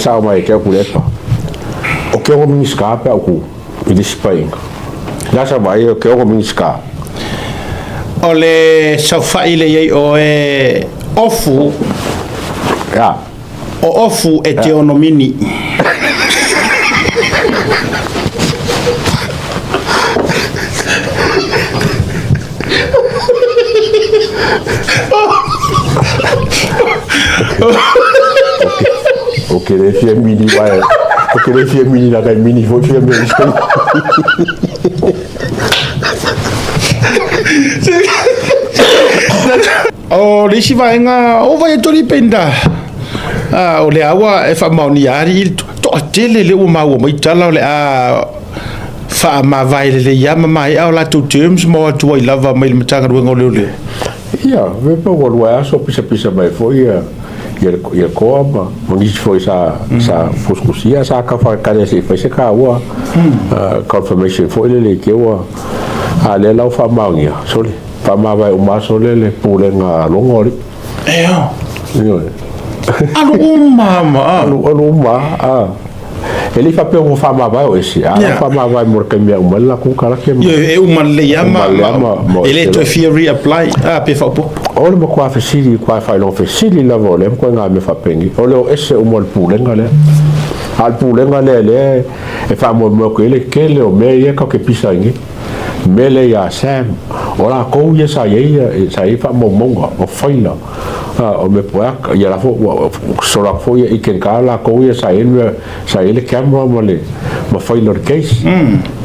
sao mai e te au Pulepa. O ke ono Minisita pe a uku i le isi paeaiga. Le a sa vaai o ke ono Minisita. O le saofai le i ai oe Ofu. Ia. O Ofu e te ono mini. O ke le fia mini wae. O ke le fia mini la kai mini foi fia mea i O le isi vaega o vai atu alii penda o lea ua e faamaonia alii le toatele lea ua maua mai tala o le a faamavae lelei lava ma maea o latou terms ma o atu ai lava mai le Matagaluega o Leoleo. Ia, pe ua lua aso pisapisa mai foi ia ia koa ma ma nisi foi sa sa fusikusia sa kafa kale se i fai se kaua confirmation foi lele i te ua a lea la ua faamaonia sole faamavae uma aso lea le pulega a logo alii. Ea. Ioe. Alu uma ma. Alu alu uma a. E le i faapea ua faamavae o ese, a yeah. faamavae mo le taimi a uma le latou kalake. Ia, e uma lelei lava ma, e le toe fia reapply, a pe faaopoopo. O le matua fesili, matua faailoga fesili lava o lea ituaiga mea faapenei, o le o ese uma o le pulega lea. A o le pulega lea lea e faamoemoe atu i ai le tele o mea ia tatou te pisa ai nei. Mea lea ia Sam, o latou ia sa i ai, sa i ai faamaumauga o faila o mea po ea, ia la foi ua solo atu foi ia Ken Ka latou ia sa i ai le mea, sa i ai le camera ma le ma faila o le case.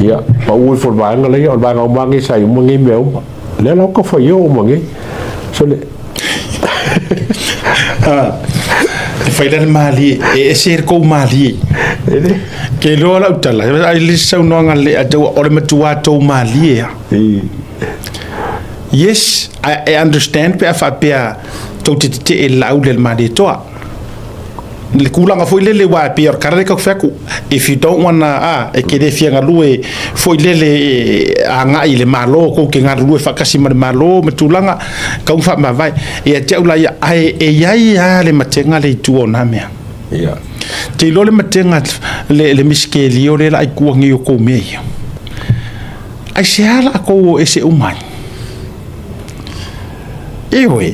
Ia, pau ifo le vaega lea, o le vaega uma nei sa i uma nei mea uma. Lea la ua tau fai uma nei. So le E fai la le malie, e ese le kou malie. Ke iloa lau tala, ai le saunoaga le a tau o le matua tou malie a. Yes, I understand pe a faapea tou te tetee i le laau lea i le Malietoa. Le tulaga foi lele aua e pei o le tala lea tatou te fai atu, if you don't wanna a, e te le fia galue foi lele agai i le Malo, tou te galulue faatasi ma le Malo ma tulaga, tau ina faamavae. Ia te au la ia, ae e i ai lava le matega lea i tua o na mea. Ia. Te iloa le matega le misikelio lea la i tua nei o tou mea ia. Aisea la tou o ese uma ai? Ioe,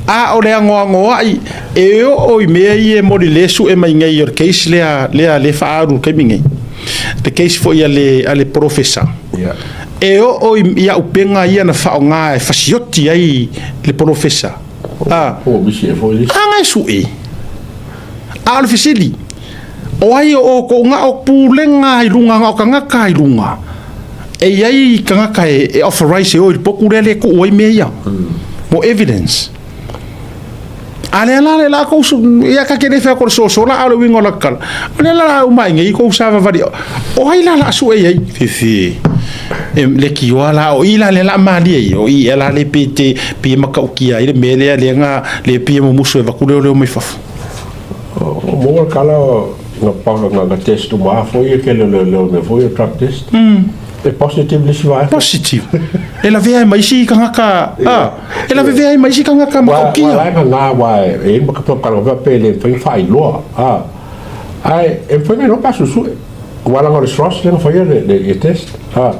a o le agoagoai e oo i mea ia e moli le sue mai nei o le case lea lea le faaalu i le taimi nei. Le case foi a le a le polofesa. Yeah. E oo i auupega ia na faaaoga e fasioti ai le polofesa. A, Po o misi e foi le isi. A e sue. A o le fesili, o ai o outou na o pulega i luga, na o tagata i luga? E i ai tagata e authorize e o i le potu lea le tuu ai mea ia mo evidence. A lea la le la kou ia ka ke le fai ko le soso la a o le uiga o la tala. O lea la la uma ai nei kou savavali. O ai la la sue ai fefe. E le kioa la o i la le la malie i o i e la le pe te pe matautia ai le mea lea le nga le pie mumusu e vaku leo leo mai fafo. O mo kala nga pa nga nga test uma foi e ke le le le me foi o drug test. E positive le isi vaega. Positive. E lavea ai ma isi tagata, a, e lavevea ai ma isi tagata matautia. Wa la nga nga wa e ma ka pa ka pe le fai faailoa. A. Ai e fai no pa susu. Wa la nga le SROS le fai le le test. A.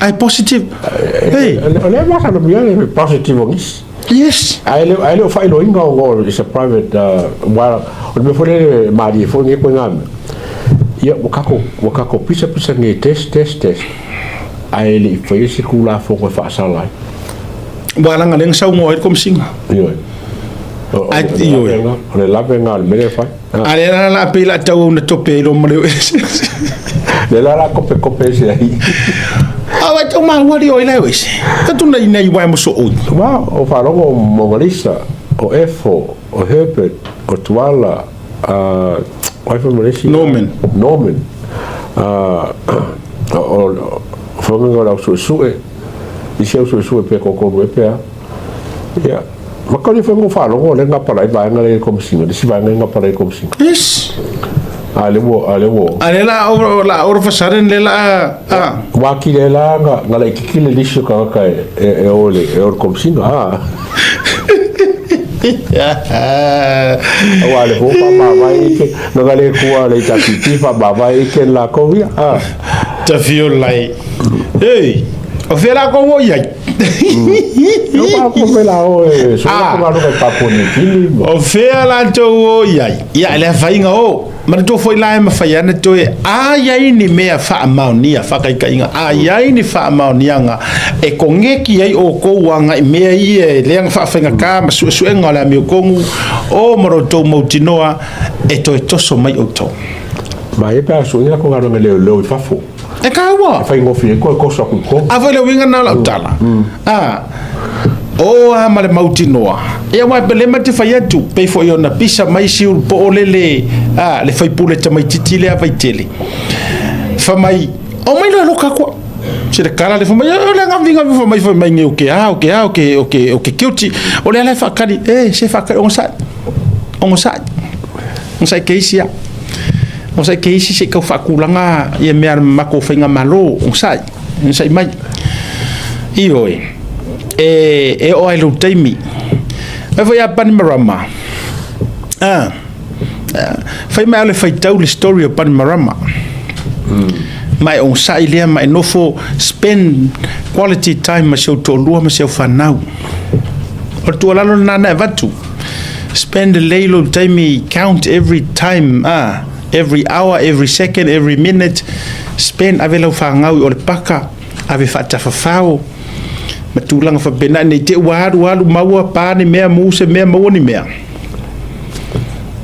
Ai positive. Hey. O le ma sa no mia le positive o ngisi. Yes. Ai le ai le o faailoina o is a private wa o le mea foi lele malie foi nge koe ngā mea. Ia ua kako ua kako pisapisa nge test test test ae le i faia se Tulafono e faasala ai. Ua laga lea na saunoa ai le Komesina. Ioe. O Ai, ioe. O le lavega o le mea lea e fai. A lea la la pei la tau na tope ai lo ma le ese. Le la la kope kope ese ai. A wai tau maua li oi leo ese. Ka tuna i nei wai mo so oi. Wa o faalogo o Mongalisa, o Efo, o Herbert, o Tuala, a o ai foi ma le isi? Norman. Norman. A o o whangaga o le au suesue. Isi au suesue pe kokolu e pea. Ia, ma kau foi ngo faalogo le ngapa lai vaega le komesina, le isi vaega e ngapa lai komesina. Yes. A le ua, a le ua. A le la o la o fasaren le la a. Wa ki le la nga nga la ikiki le lisi o kagaka e e o le e o le komesina a. Aua le fou faamavae ike na le kua le HRPP faamavae ike lakou ia. Ah. Tafio lai. Ei, o fea la kou o i ai? O pa ko me la o e so ko galuega i Papua New Guinea. O fea latou o i ai? Ia, le afaina o. Manatua foi la e mafai ana toe a i ai ni mea faamaonia, faakaitaiga, a i ai ni faamaoniaga e kogeki ai oukou agai mea ia e leaga faafaigata ma suesuega o le amiotonu o ma lo outou mautinoa e toe toso mai outou. Ma e pe a suiga ko galuega leoleo i fafo. E taua. E faigofie ai koe toso atu i totonu. A foi le uiga lena o lau tala. A, o a ma le mautinoa. Ia aua e le ma te fai atu, pei foi ona pisa mai si ulu po o lele, a, le faipule tamaititi lea Vaitele. Fa mai, o mai loa loka atu au. Se le kala le fa mai, o le gavi gavi fa mai fa mai nge o ke a, o ke a, o ke, o ke, o ke kiuti. O le ala e faakali, e, se faakali, ogasai, ogasai, ogasai ke isi a. Ogasai ke isi se i tau faatulaga ia mea a le matou faigamalo, ogasai. Sai mai. Ioe, e, e oo ai lou taimi. Mai foi a Panimarama. Ah, fai mai au le faitau le story o Panimarama. Ma e onosai lea ma e nofo spend quality time ma si ou toalua ma si au fanau. O le tuualalo lena na e avatu. Spend lelei lou taimi, count every time, ah, Every hour, every second, every minute, spend, ave lau fanau i o le paka, ave faatafafao, ma tulaga faapena, nei te ua alu alu maua pa ni mea, mu se mea, maua ni mea.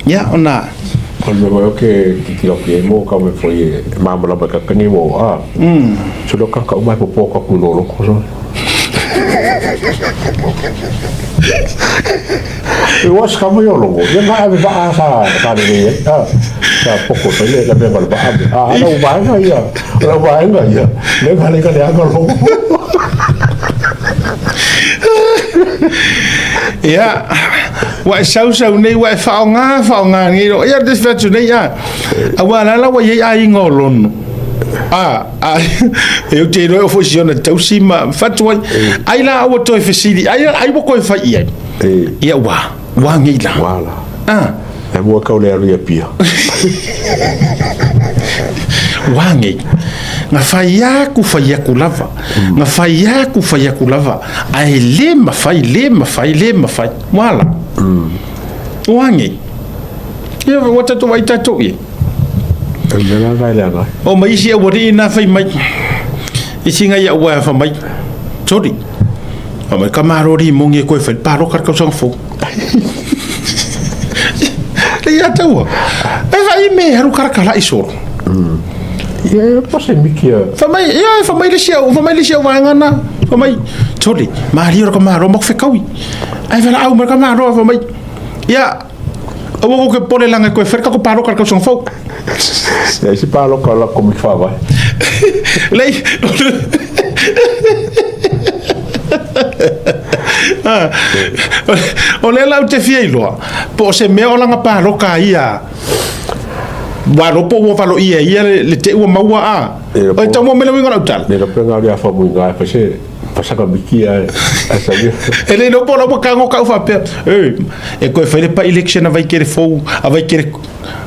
Ia, ona... O le mea foi o ke titilo atu i ai mo kau mea foi e malamalama i ka kani ua o a. So leo kanaka uma e popo atu aku i lō loko so. Ua se kama i o logo. Ia nga ave vaa sa sa lelei ai. A sa poko sa le la mea le vaa. A ala u vaenga ia. Ala u vaenga ia. Le nga le ka le anga logo. Ia, ua e sausau nei, ua e faaaoga, faaaoga nei, ia te fai atu nei, a, aua la la ua i ai aiga o Lono. A, a, e ou te iloa e oo foi si ona tausi ma fatu ai. Ai la aua toe fesili, ai, ai ua koe fai i ai. Ia ua, ua ngei la. Ua la. A. E mua kau le alu i Apia. Ua ngei. Nga fai aku, fai aku lava. Nga fai aku, fai aku lava. Ae le mafai, le mafai, le mafai. Ua la. Ua ngei. Ia, ua tatou vaai tatou i ai. E mea la vai le ana. O ma isi aualii na fai mai. Isi ngai au e fa mai. Sorry. Fa mai ka marori mongi e koe fai pāloka le tausaga fou. Le ia taua. E fai me haru karakara i soro. Ia e pase miki a. Fa mai, ia e fa mai le isi au, fa mai le isi au vaega na. Fa mai, sorry, malie o ka maro maku whekaui. Ai whala au mai ka maro fa mai. Ia, Aua kou ke pole langa koe whare kako pāloka le tausaga fou. Ia isi pāloka o la komiti whāwae. Lei. O lea la ou te fia iloa, po o se mea o langa pāloka ia, walo po ua valo ia ia le te ua maua a. O e tau mo mele uiga lau tala. Ne ka penga ria wha mui ngai whase. Pasaka miki a a sabi. E le iloa po o la ua kago kau faapea, e, e koe fai le by-election a Vaikele fou, a Vaikele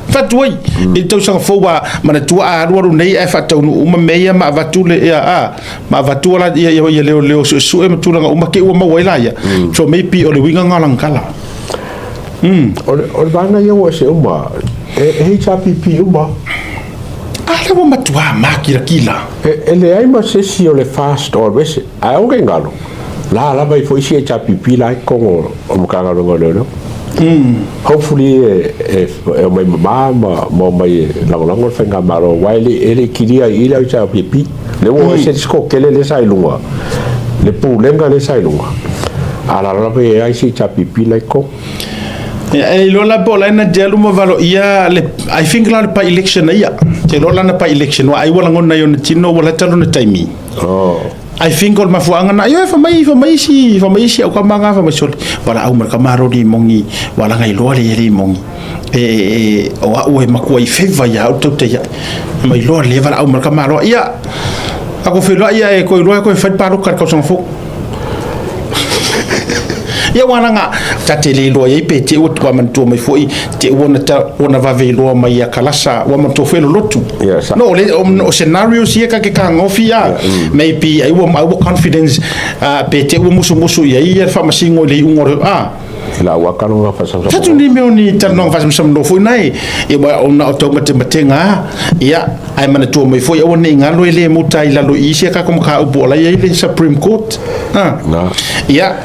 fatu ai i le tausaga fou a manatua a alualu nei ae faataunuu uma mea ia ma avatu le ia a ma avatu la ia ia, ia leoleo suesue ma tulaga uma ke ua maua ai la ia. So maybe o le uiga nga o lana tala. O le o le vaega ia ua ese uma e e HRPP uma. A lea ua matua makilakila. E leai ma se isi o le FAST o alu ese, ae aua ke galo, la lava i foi isi HRPP la i totonu o Matagaluega o Leoleo. Hopefully e omai mama ma omai e lagolago le faigamalo aua e le i kilia i i le HRPP. Lea ua o ese le isi kokele lea sa i luga, le pulega lea sa i luga, a la lava e ai isi HRPP la i totonu. E iloa la po o la e na te alu ma valoia le I think la o le by election a ia. Te iloa lana by election wa ai ua lagona i ona tino ua lata lona taimi. Oh. I think o le mafuaaga na ioe fa mai fa mai isi fa mai isi au kama nga fa mai soli valaau ma le kama ro limoni ua laga iloa le ia limoni e e o au e makua i favor ia au tau te ia mai iloa le valaau ma le kama roa ia ako feiloai ia e koe iloa e koe fai paloka le tausaga fou. Ia ua laga ta te le iloa i ai pe te ua ua manatua mai foi te ua na ta ua na vave iloa mai ia Kalasa ua manatua foi lolotu. Ia, sa- No, le o, o scenarios ia ka ke kagofi a maybe ai ua ai ua confidence pe te ua musumusu i ai ia le faamasino i le iuga o le a. I la ua kalo nga fasamasa. Tatu ni mea o ni talanoaga faasamsamanoa foi na e, ia ua ona o taumatematenga a, ia, ae manatua mai foi aua ne i galo e le muta i lalo i isi a tatou mataupu o la e i ai le Supreme Court. A. Na. Ia,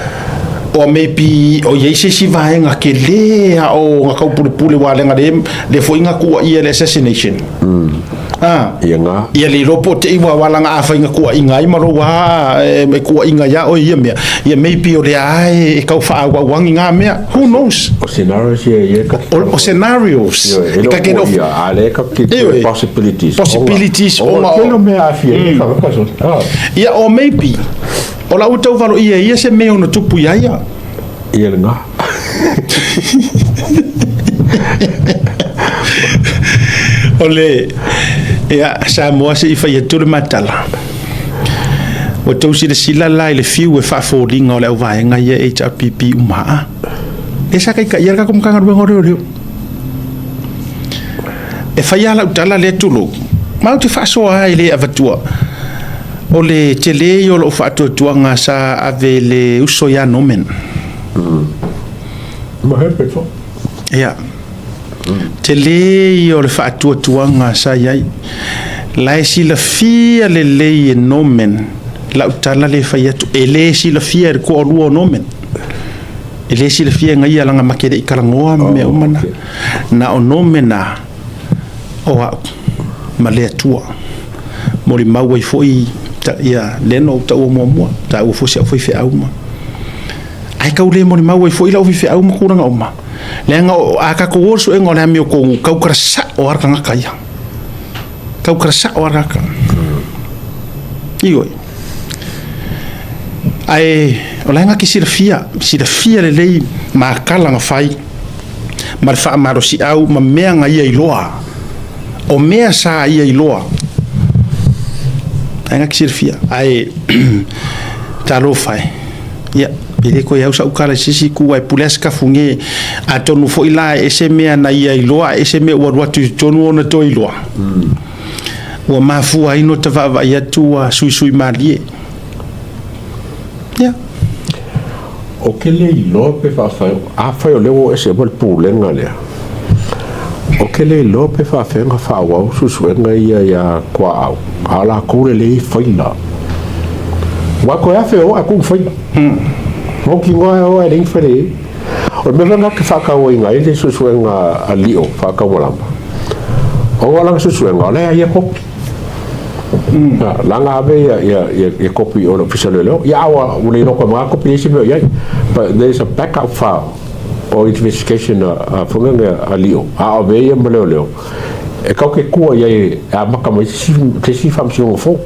or maybe o i ai se isi vaega tele a o na taupulepule ua leaga le, le foi na tuuaia i le assassination. A. Ia nga. Ia le iloa po o te i ua laga afai na tuuaiga ai ma lou a e tuuaiga ia oe i ia mea, ia maybe o lea a e tau faaauauagi na mea. Who knows? O scenarios ia ia ka. O scenarios. E ka ke no ia a le ka ki possibilities. Possibilities o nga. O mea afia i ka ka so. Ia o maybe o lau tau valo ia ia se mea ono tupu ia ia. Ia le nga. O le ia Samoa se i fai atu le matala. Ua tou silasila la i le fiu e faafoliga o le auvaega ia HRPP uma a. E sa taitaia le tatou Matagaluega o Leoleo. E fai lava lau tala lea tulou, ma ou te faasoa lava e le avatua. O le tele ia o lou faatuatuaga sa ave i le uso ia Norman. Ma hepe fo. Ia. Tele ia o le faatuatuaga sa i ai. La e silafia lelei e Norman lau tala lea e fai atu, e le silafia e le toalua o Norman. E le silafia e gaia laga ma te le i talanoa ma mea uma na. Na o Norman a o au ma le Atua. Molimau ai foi ia lea na ou taua muamua, taua foi si au faifeau ma. Ae tau le molimau ai foi lau faifeau ma tulaga uma. Leaga a tatou o i le suega o le amiotonu, tautala sao lava le tagata ia. Tautala sao lava le tagata. Ioe. Ae o la e na te silafia, silafia lelei matala na fai ma le faamalosiau ma mea na ia iloa. O mea sa ia iloa. La e na te silafia. Ae talofa e. Ia, e le toe au sau tala i se isi itu, ae pule lava se tafuge. Atonu foi la e ese mea na ia iloa, ae ese mea ua alu atu i totonu ona toe iloa. Ua mafua ai ona ta vaavaai atu ua suisui malie. Ia. Ou te le iloa pe faafefea, afai o lea ua oo ese uma le pulega lea, ou te le iloa pe faafefea ona faaauau suesuega ia iā Tuaau, a o latou le lei faila. Aua toe afe o ae tuu faila. Mautinoa e o ae leai ni faila i ai. O le mea lena ou te faatauaina ai le suesuega a Lio faataumalama, ona o lana suesuega o la e a ia kopi. Lana ave ia kopi o le Ofisa o Leoleo, ia a ua le iloa koe ma kopi leai se mea o i ai. But there is a backup file o investigation a foi lea a Lio, a o ave ia ma leoleo, e kau ke kua i ai e amata mai se isi faamasinoga fou.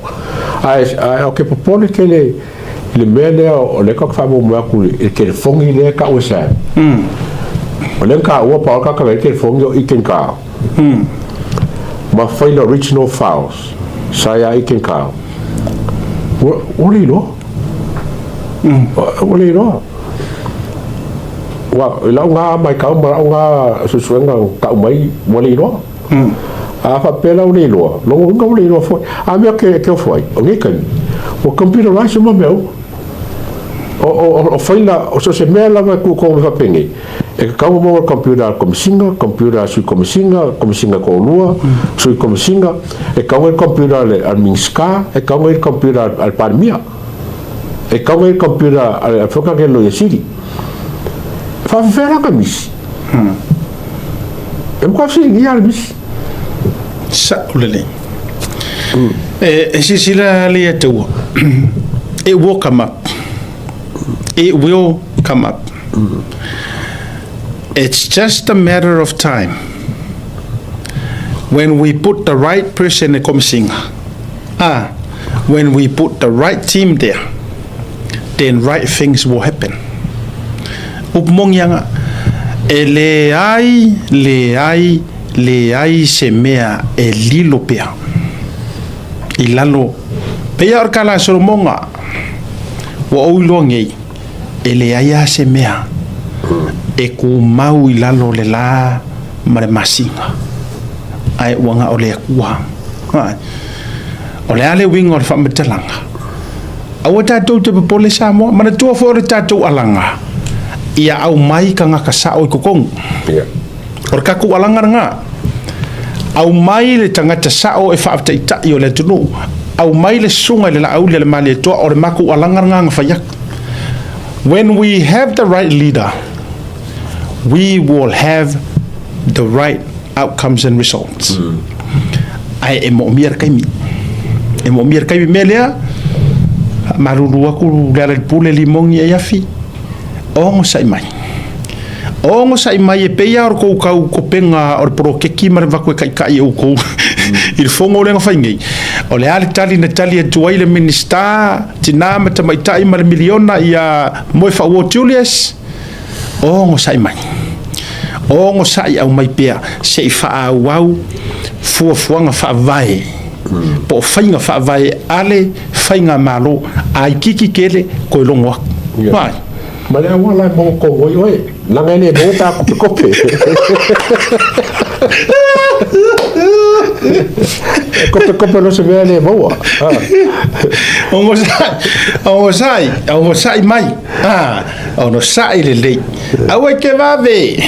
Ae o ke popole tele i le mea lea o lea tatou te faamoemoe atu i le telefoni lea e tau e Sam. O lea na taua pa o le tagata na i ai le telefoni o Ethan Carl. Ma fai le original files sa ia Ethan Carl. Ua le iloa. Ua le iloa. Ua, i lau na matau ma lau na suesuega na tau mai, ua le iloa. A faapea la ua le iloa, lona uiga ua le iloa foi. A mea ke ofo ai, o nei taimi, ua computerize uma mea uma. O faila, o so o se mea lava e kukou mai faapenei, e tatau ona maua e le computer a le Komesina, computer a le Sui Komesina, Komesina e toalua, Sui Komesina, e tatau ona i ai le computer a le Minisita, e tatau ona i ai le computer a le Palemia, e tatau ona i ai le computer a le Afioga i le Loia Sili. E faafefea la ka misi? E matua fesiligia lava le misi. Sao lelei. E silasila le Atua, it will come up. It will come up. It's just a matter of time when we put the right person in Komesina. When we put the right team there, then right things will happen. Upu moni aga, e leai, leai, leai se mea e lilo pea i lalo. Pei lava o le tala a Solomoga, ua ou iloa nei, E leai lava se mea e tumau i lalo o le la ma le masina, ae ua na o le Atua. O le a le uiga o le faamatalaga? Aua tatou te popole Samoa, manatua foi o le tatou alaga, ia aumai tagata sao i totonu. O le tatou alaga lena. Aumai le tagata sao e faataitai o le atunuu. Aumai le susuga i le Laauli a le Malietoa, o le matou alaga lena na fai atu. When we have the right leader, we will have the right outcomes and results. Ae e moomia le taimi. E moomia le taimi mea lea, faamalulu atu Lealailepule Limoni Aiafi, onosai mai. Onosai mai e pei lava o le tou tau kopega o le poloketi ma le avatu e taitai e outou i le fono lea na fai nei. O le a le tali na tali atu ai le Minisita, Tina ma Tamaitai ma le miliona ia Moefaauo Julius? Onosai mai. Onosai aumai pea se i faaauau fuafuaga faavae po o faiga faavae a le faigamalo a itiiti tele toe logo atu. Vai. Ma le auala e maua tonu ai oe, leaga e le maua pe a kopekope. E kopekope loa se mea e le maua. Onosai, onosai, onosai mai. Ah, onosai lelei. Aua e te vave.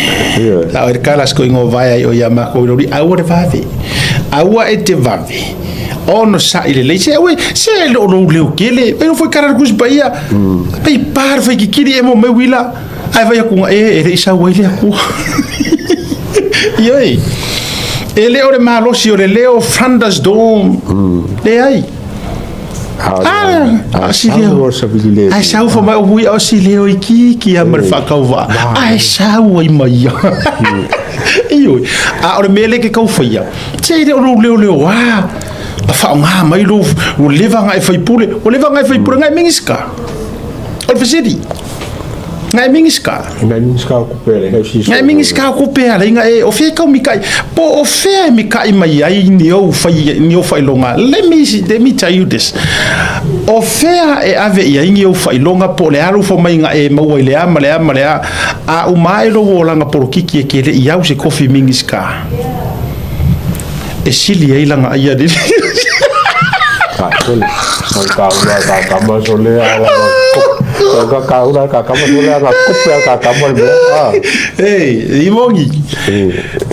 Lao e le kala sko ingo vae ai o ia makou i lori. Aua le vave. Aua e te vave. Onosai lelei. Se aua se le o lou leo kele. E no foi kara le kusi paia. Pei pa le fai kikiri e mo me wila. Ai vai aku nga e e le isa wai le aku. Ioi. E le o le malosi o le leo thunderstorm. Leai. Ah, si leo. Ai sau fa mai o hui o si leo i ki ki a ma le whakauvaa. Ai sau ai mai ia. Ioi. A o le mea le ke kau whaia. Te le o lou leo leo a. A whaonga mai lou o leva ngai whaipule. O leva ngai whaipule ngai mingiska. O le fesili. Ngai mingiska. Ngai mingiska o kupe le ngai sisi. Ngai mingiska o kupe le inga e o fea kau mikai. Po o fea e mikai mai ai ni ou whai ni ou whailonga. Let me tell you this. O fea e ave i ai ni ou whailonga po le alu fo mai nga e maua i le a ma le a ma le a. A uma e lo olanga polokiki e ke le i au se kofi mingiska. E sili ai langa ai a le. Ka sole. Ka ula ka kama sole a la. Ka ka ula ka kama sole a ka kupe a ka kama le. Ah. Hey, imongi.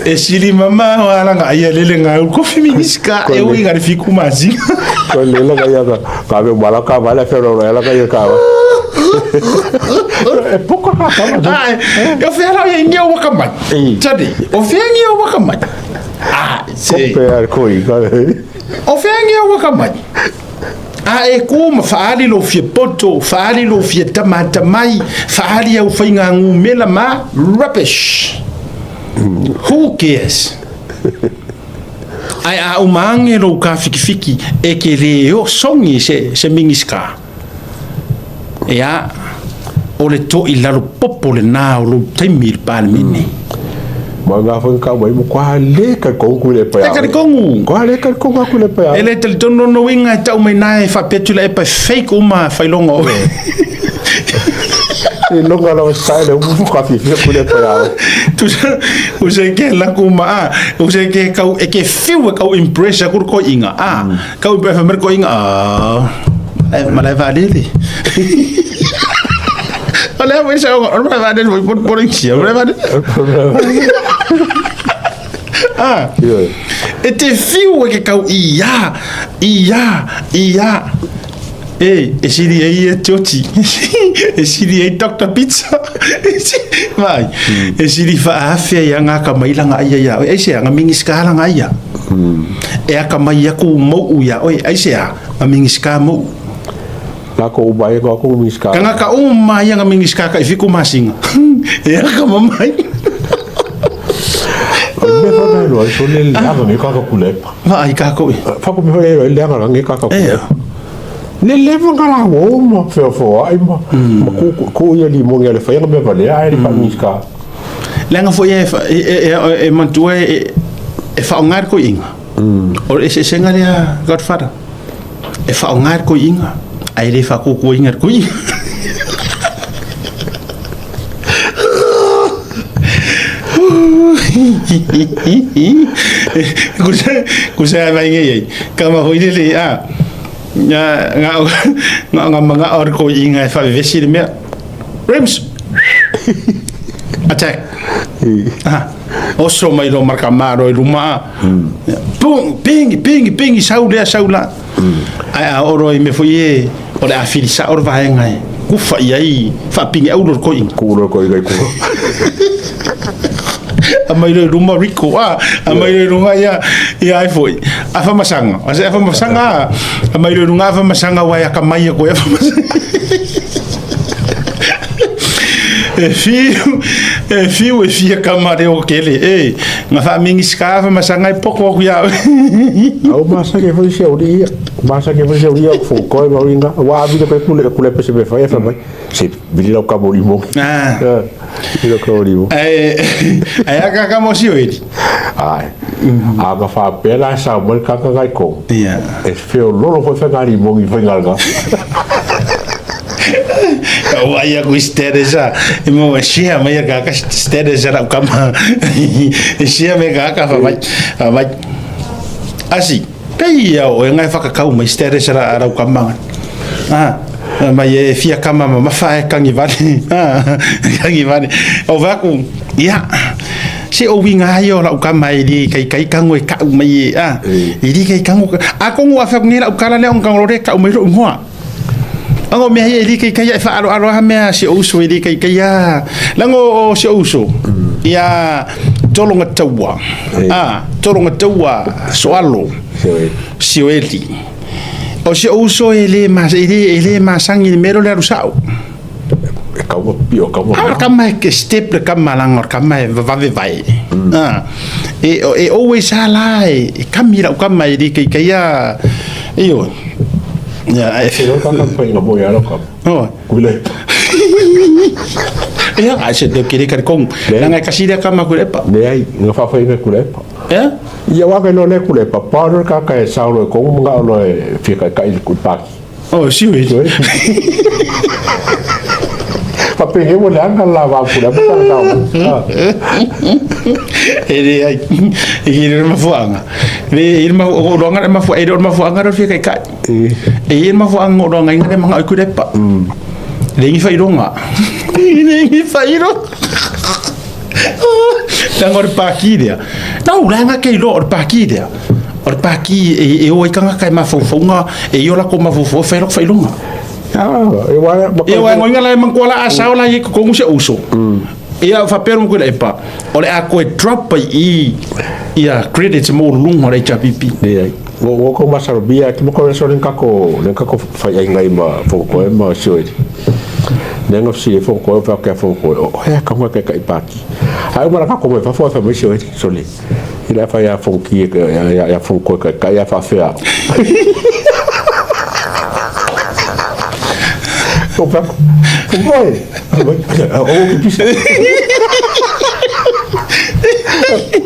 E sili mama o alanga ai a lele nga u kofi mingiska e ui nga le fiku masi. Ko le la ka ya ka ka be mala ka ba la fero la ka ya ka. E poko ka kama. Ah, e o fea la ia ngia waka mai. Tadi, o fea ngia waka mai. Ah, se. Kope a koi ka. O fea ngia waka mai. A e ku ma faali lo fia poto, faali lo fia tamata mai, faali au whainga ngumela ma, rubbish. Who cares? Ai a umaange lou ka fikifiki e ke le o songi se, se mingiska. E a, o le to i lalo popo le nā o lou taimi i le Palemene. Ma ngā whanga ka mai mo kwa le ka kongu le pa. E ka le kongu. Kwa le ka kongu aku le pa. E le talitonu no winga e tau mai nā e whapetu la e pa fake uma whailonga oe. E longa la sai le umu ka fi fi ku le pa. Tusa, u se ke la ku ma a, u se ke kau e ke fiu e kau impress aku ko inga a, kau impress mer ko inga a. E ma le va lele. Olha, vou ser o ma va lele por por em ma va lele. Ah. E te fiu e ke kau ia, ia, ia. E, e siri ei e Tioti. E siri ei Dr. Pizza. Vai. E siri whaafea ia ngā ka mai langa ia ia. Ai se nga mingiska langa ia. E aka mai aku mou ia. Oi, ai se a nga mingiska mou. La ko ubai ko aku mingiska. Ka ngaka uma ia nga mingiska ka ifiku masinga. E aka mamai. Me fa na lo so le le aga nge ka ka kulepa. Va ai ka ko. Fa ko me fa le le aga nge ka ka kulepa. Le le fa ka la wo ma fe fo ai ma ma ku ku ia li mo nge le fa ia me va le ai le fa mingiska. Leaga foi e e e mantua e e whaonga ko inga. O e se senga lea Godfather. E whaonga ko inga. Ai le whakuku inga ko inga. Kusa mai ngai ai. Kama foi lele a. Nga nga nga nga manga or ko inga e faavevesi le mea. Rims. Attack. Ah. Oso mai lo marka maro i luma. Pung, pingi, pingi, pingi, sau lea, sau la. Ae a oo loa i mea foi e, o le a fili sao le vaega e kufa i ai, faapigi auro le koiga. Kuu loa le koiga i tua. Aumai loa i luma Rico, a, aumai loa i luga ia, ia ai foi, Afamasaga. A se Afamasaga, a, aumai loa i luga Afamasaga aua e akamai aku ai Afamasaga. E fiu, e fiu e fia kama leo kele, e, nga faamingisika Afamasaga e poko aku ia oe. Au masake foi se uri ia. Masake foi se uri ia fo koe ma uri nga. Wa avile koe kule kule pese me fai fa mai. Se vili lau kamo limo. Ah. Vili lau kamo limo. Ae, ae aka kamo si oeli. Ai. A ka faapea la sa mai kaka kai ko. Ia. E feololo foi fai limo i fai nga. O ai aku status a. E mo e share mai a kaka status a lau kama. E share mai kaka fa mai. Fa mai. Asi, pei ia o e ngai whakakau mai status a rau kama. Ah, mai e fia kama ma mawha e kangi vale. Ah, kangi vale. O vaku, ia, se o winga ai o lau kama e li kai kai kango e kau mai e, ah, e li kai kango. A kongu a whaku nei lau kala lea ong kango rore kau mai ro ingoa. Ango mea ia e li kai kai e whaaro aro aha mea si o uso e li kai kai a. Lango o si o uso, ia tolonga taua, ah, tolonga taua soalo, sioeli. O si o uso e le ma, e le, e le masangi le mea lea alu sao. E kaua pio, kaua. A o le kama e step le kama langa o le kama e vavave vai. Ah, e, e always a la e, e kami lau kama e li kai kai a, io. Ia, e Se lo kaka pai nga mo ya lo kama. Oh. Kuile. Ia, ai se te kiri kari kong. Langa e kasi lea kama kule pa. Ne ai, nga whawhai nga kule pa. Ia? Ia waka no le kule pa, pa no kaka e sao lo e kongu mga lo e fia kai kai ku paki. Oh, si ui. Pa penge mo le anga la va kule pa sa tau. E le ai, e ki le mafuanga. Le i le mafu, o roanga le mafua, e le o mafuanga ro fia kai kai. E i le mafuanga o roanga inga le manga o kule pa. Le ngi whaironga. Le ngi whaironga. Langa o le pākī lea. Nā o langa kei loa o le pākī lea. O le pākī e, e o ai kangaka e mafaufauga, e i o lako mafaufauga whai lako whailonga. Ah, e wa E wa ngoinga la e mangkoa la a sao la i kokongu se uso. Ia whapea rungu koe le epa. O le a koe drop ai i ia credits mo lunga le HRPP. Ne ai. Wo wo ko masaro bia ki mo ko so len kako len kako fai ai ngai ma fo ko e ma sio e. Ne ngo si fo ko fa ka fo ko o he ka mo ka ka ipaki. Ai mo ka ko mo fa fo fa mo sio e so le. Ila fa ya fo ki ya ya ya fo ko ka ka ya fa fea. Ko fa ko e. O ki pisa.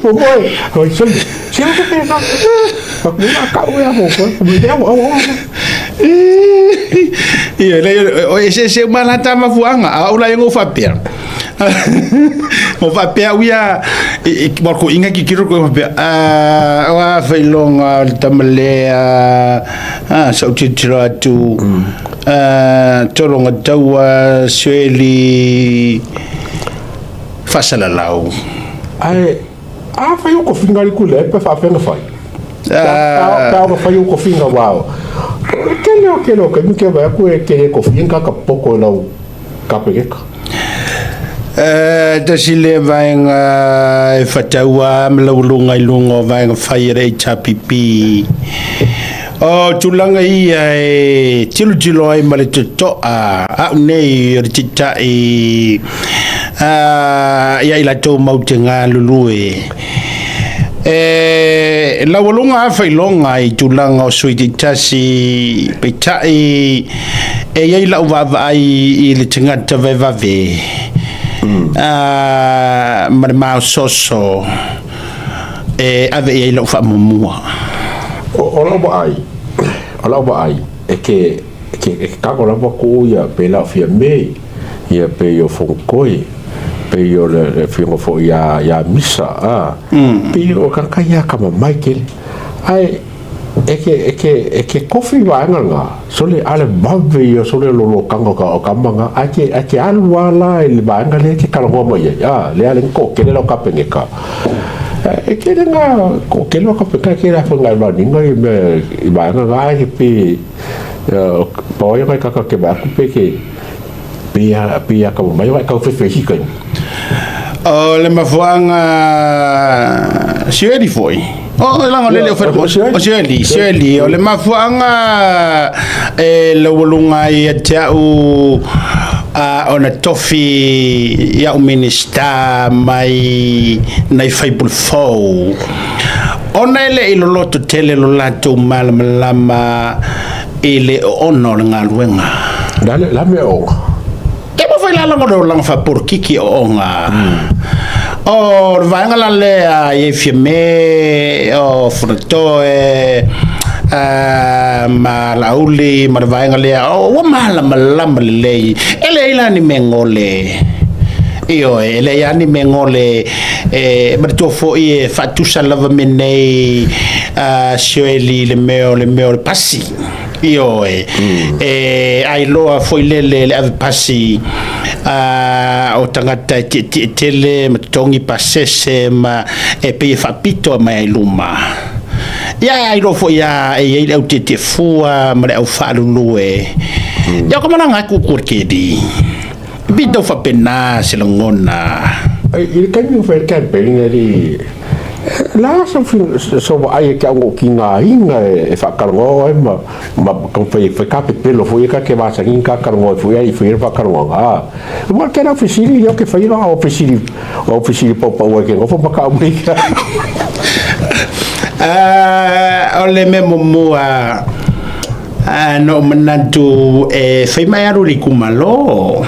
Ko ko e. O so le. Si o ke ka. Fa ko na ka o ya fo ko. Mo ya o o. Ia, le, o e se se malata mafuanga, a ula ngo faapea. Mo faapea uia, e, e, mo ko inga ki kiro ko faapea, a, wa whailonga o le tamalea, a, sa utitiro atu, a, tolonga taua, sueli, faasalalau. Ai a fai o kofinga li kule pe fa fenga fai. Ka ka fai o kofinga wa. Ke le o ke le ke mi ke va ku e ke kofinga ka poko lau ka pekeka. Tasi lea vaega e fataua ma laualuga i luga o vaega fai a le HRPP. O tulaga ia e tilotilo ai ma le totoa a'u nei o le tita'i ia i latou mau te galulue. E laualuga lava failoga i tulaga o sui taitasi, peitai e i ai lau vaavaai i le tagata vaevave ma le maososo e ave i ai lau faamuamua. O lau vaai, o lau vaai, e ke, e ke, e ke kako lava ku ia pe lau fia me, ia pe i o fongkoi, pe pei o le afioga foi ia ia Misa, a, pei o tagata ia akamamai tele. Ae e ke e ke e ke kofi vaega lena, sole a le vave ia sole lolotaga o ka o kama na, ae ke ae ke alu lava la i le vaega lea e te talanoa mai ai, a, lea le toatele lau Kapeneta. E tele na toatele lau Kapeneta e tele lava foi na run ina ia mea i vaega na, ae pe pau ai nai tagata ke vaai atu pe ke pe a pe a akamamai ona e tau fefe i isi taimi. O le mafuaaga Siueli foi. O leaga o lele o o Siueli, Siueli o le mafuaaga e laualuga ai ia te au a ona tofi i au Minisita mai nai faipule fou ona e le i loloto tele lo latou malamalama i le oona o le galuega. La le la mea oona. E mafai la laga o le olaga faapolokiki oona. O le vaega la lea i ai Fiame, o Fonotoe, ma Laauli ma le vaega lea, ua malamalama lelei. E leai la ni mea gole. Ioe, e leai lava ni mea gole. E manatua foi e faatusa lava mea nei a Sioeli i le mea o le mea o le pasi. Ioe, e ailoa foi lele le ave pasi a o tagata e tietie tele ma totogi pasese ma e pei e faapito mai ai i luma. Ia e ailoa foi lava e i ai le au tietie fua ma le au faalulue. Ia o ka malaga ai kuku o le keli. Pei tau faapena se lagona. I le taimi o fai le campaign e le la so vaai e ke au tigaina e faatalanoa ai ma ma taumafai e fai ka pepelo foi e ka ke masani ka talanoa ai foi ai fai le faatalanoaga a ua ke lau fesili ia ke fai la o fesili o fesili paupau ai ke nofo ma ka au nei. O le mea muamua na ou manatu e fai mai alu i le itumalo.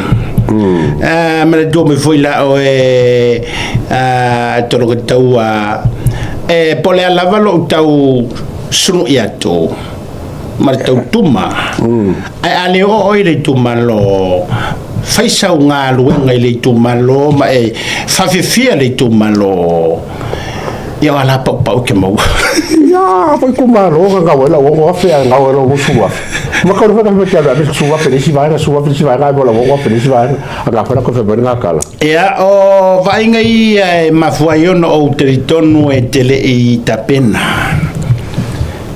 Manatua mai foi la oe Tologataua, e po o le a lava lou tau sulu'i atu ma le tau tuma, ae a le oo oe i le itumalo, fai sau galuega i le itumalo ma e faafiafia le itumalo. Ia o a la paupau e ke maua. Ia, foi itumalo na gau ai lau 6,000 ae gau ai lau 20,000. Ma kau fai ka fai ka 10,000 le isi vaega, 10,000 le isi vaega, ae mo lau 6,000 le isi vaega. A na fai la koe fai mai le gakala. Ia, o vaaiga ia e mafua ai ona ou talitonu e te le i tapena.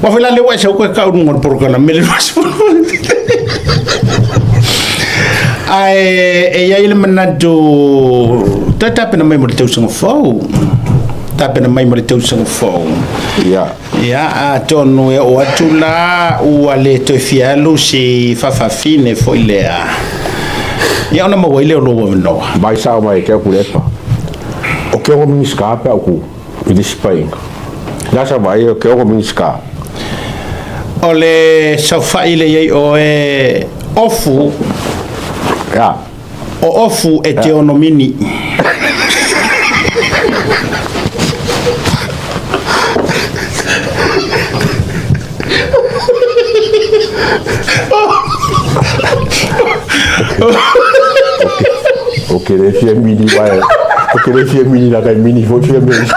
Ua fai la lea ua e sau koe kau luga o le polokalame le 20. Ae e i ai le manatu, toe tapena mai mo le tausaga fou. Tapena mai mo le tausaga fou. Ia. Ia, atonu e oo atu la ua le toe fia alu si faafafine foi lea. Ia ona maua ai lea o lou avanoa. Mai sao mai ke au kulepa. O ke ongo Minisita pe au ku i le isi paeaiga. Le a sa vaai o ke ongo Minisita. O le saofai le i ai oe ofu. Ia. O ofu e te ono mini. O ke le fia mini vai. O ke le fia mini la kai mini foi fia mini.